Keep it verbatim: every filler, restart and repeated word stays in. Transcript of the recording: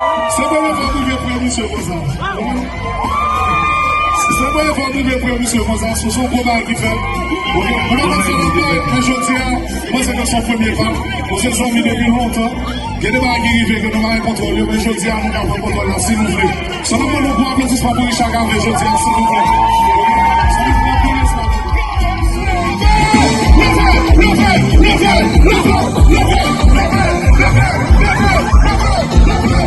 Se premye fwa m rive pre misye konsa. Se premye fwa m rive pre misye konsa. Se yon gwo bagay ki fèt. Ok, mwen pa konn sa n ap bay, men jodi a, mwen se ke se yon premye pa. Nou se zanmi depi lontan. Gen de bagay ki rive ke nou pa gen kontwòl yo, men jodi a, nou ka pran kontwòl la si nou vle. Sa nou mande yon gwo aplodisman pou Richard Cavé jodi a, silvouplè. Silvouplè, silvouplè. Leve, leve, leve, leve, leve, leve, leve, leve, leve, leve, leve.